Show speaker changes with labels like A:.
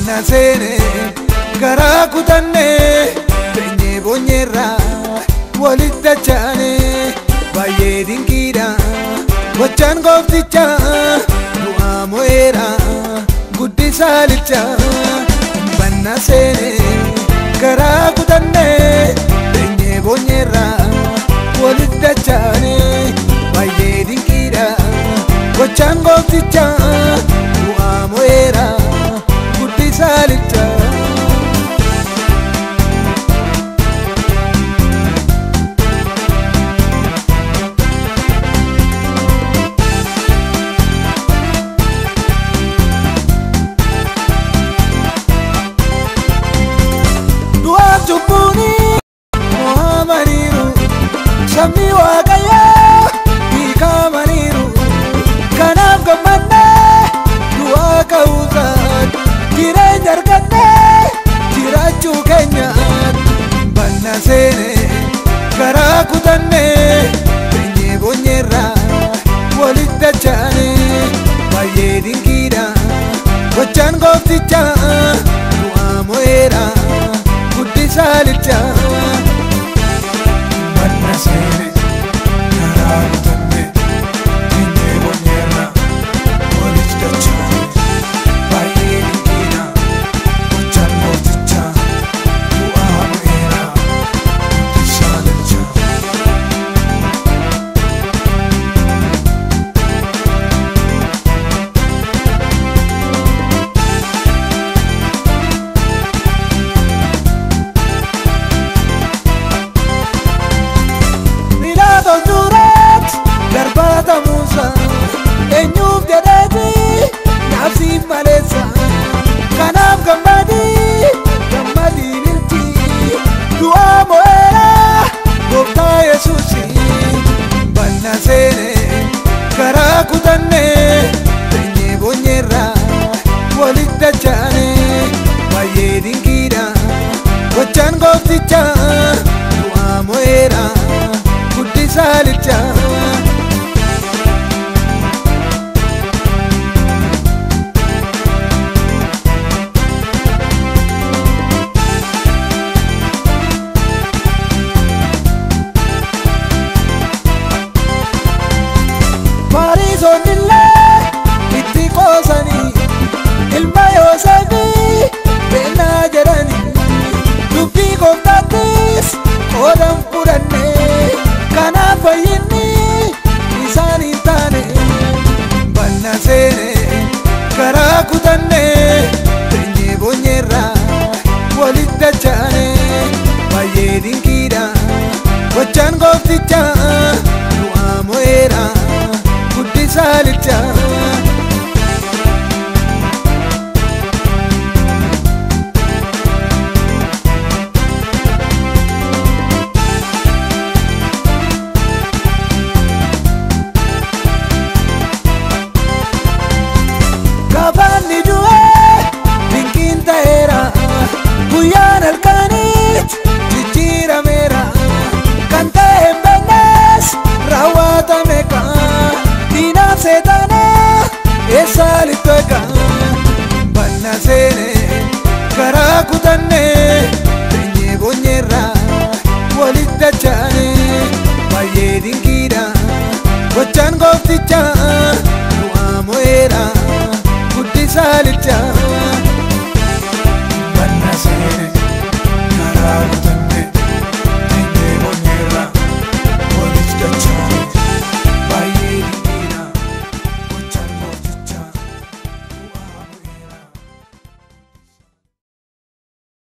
A: Banna seene garaa kutanne teenyee boonyeerra walitti dachaane baay'ee dinqiidha gochaan gooftichaa du'aa mo'eera guddisaa lichaa. Banna seene garaa kutanne teenyee boonyeerra walitti dachaane baay'ee dinqiidha gochaan gooftichaa du'aa mo'eera guddisaa lichaa. Cubbuuni mo'amaniiru sabni waaqayyoo hiikamaniiru kanaaf gammannee du'aa ka'uusaan jireenya argannee jiraachuu keenyaan banna seene garaa kutannee teenyee boonyeerra walitti dachaane baay'ee dinqiidha gochaan gooftichaa du'aa mo'eera.
B: Banna seene garaa kutanne teenyee boonyeerra walitti dachaane baay'ee dinqiidha gochaan gooftichaa du'aa mo'eera guddisaa lichaa.
A: Eenyuuf jedheeti naafsiif maleessa kanaaf gammadii gammadiin ilti du'aa mo'eera gooftaa Yesuusi. Banna seene garaa kutanne teenyee boonyeerra walitti dachaane baay'ee dinqiidha gochaan gooftichaa du'aa mo'eera guddisaa lichaa. Fariisonni illee itti qoosanii ilma Yoosefii beelaa jedhanii dubbii gooftaattis qooda hin fudhanne kanaaf fayyinni isaan hin taane. Banna seene garaa kutanne teenyee boonyeerra walitti dachaane baay'ee dinqiidha gochaan gooftichaa du'aa mo'eera. Guddisaa lichaa. Gaafanni du'ee dinqiin ta'eera guyyaan halkanitti jijjiirameera kan ta'e hin beeknes raawwatame kaa. Diinaaf seexanaa eessa lixxu egaa? Banna seene